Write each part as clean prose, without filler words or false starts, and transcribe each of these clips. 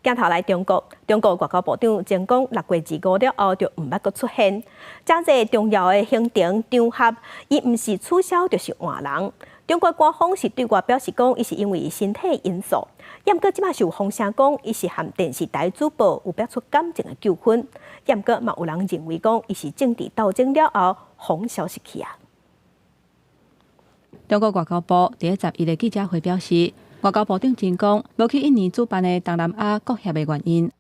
鏡頭來中國，中國外交部長秦剛6月25了後就毋捌閣出現，遮濟重要的行程場合，伊毋是取消就是換人。中國官方是對外表示講，伊是因為身體因素。毋過這馬是有風聲講，伊是和電視台主播有爆出感情的糾紛。毋過嘛有人認為講，伊是政治鬥爭了後風消失去啊。中國外交部佇11日記者會表示，外交部長秦剛無去印尼主辦的東南亞國協的原因。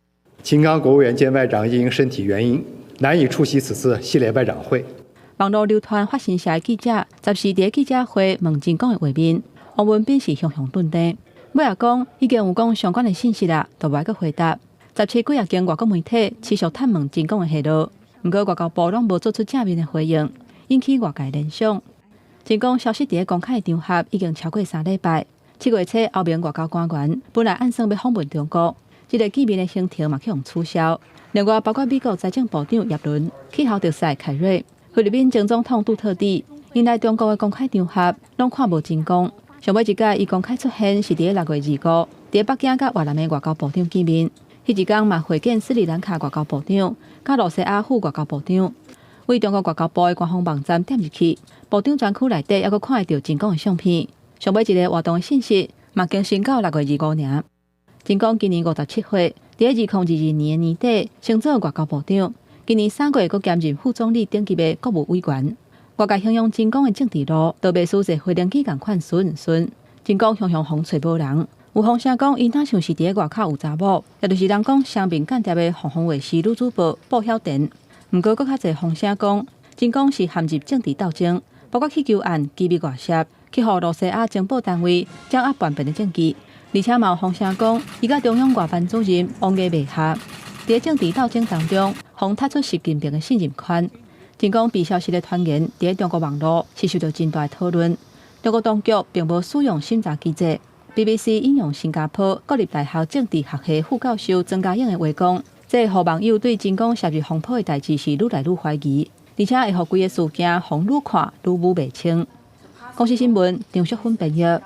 秦剛國務委員兼外長因身體原因難以出席此次系列外長會。網路流傳法新社的記者十四佇記者會問秦剛的畫面，王文斌是雄雄頓定，尾仔講已經有講相關的信息啦，就無愛閣回答。17幾若間外國媒體持續探問秦剛的下落，毋過外交部攏無做出正面的回應，引起外界聯想。秦剛消失佇公開場合已經超過3禮拜。7月初，歐盟外交官員本來按算欲訪問中國，這個見面的行程嘛去予取消。另外，包括美國財政部長葉倫、氣候特使凱瑞、菲律賓前總統杜特蒂，𪜶來中國的公開場合攏看無秦剛。上尾一擺伊公開出現是佇6月25，佇北京佮越南的外交部長見面。彼一工嘛會見斯里蘭卡外交部長、佮露西亞副外交部長。對中國外交部的官方網站點入去，部長專區內底猶閣看會著秦剛的相片。上尾一個活動的信息嘛更新到6月25爾。秦剛今年57歲，佇2022年年底升做外交部長。今年3月閣兼任副總理等級的國務委員。外界形容秦剛的政治路，都袂輸坐飛行機仝款順順。秦剛雄雄予揣無人，有風聲講伊若像是佇外口有查某，也就是人講雙面間諜的鳳凰衛視女主播布曉田。毋過閣較濟風聲講，秦剛是陷入政治鬥爭，包括氣球案機密外洩，去予露西亞情報單位掌握叛變的證據。而且嘛有風聲講，伊佮中央外辦主任王毅袂合，佇政治鬥爭當中，予踢出習近平的信任圈。秦剛被消失的傳言，佇中國網路是受到真大討論。中國當局並無使用審查機制。BBC 引用新加坡國立大學政治學系副教授曾家穎的話講，這予網友對秦剛涉入風波的代誌是愈來愈懷疑，而且會予規个事件予愈看愈模袂清。公視新聞張淑芬編譯。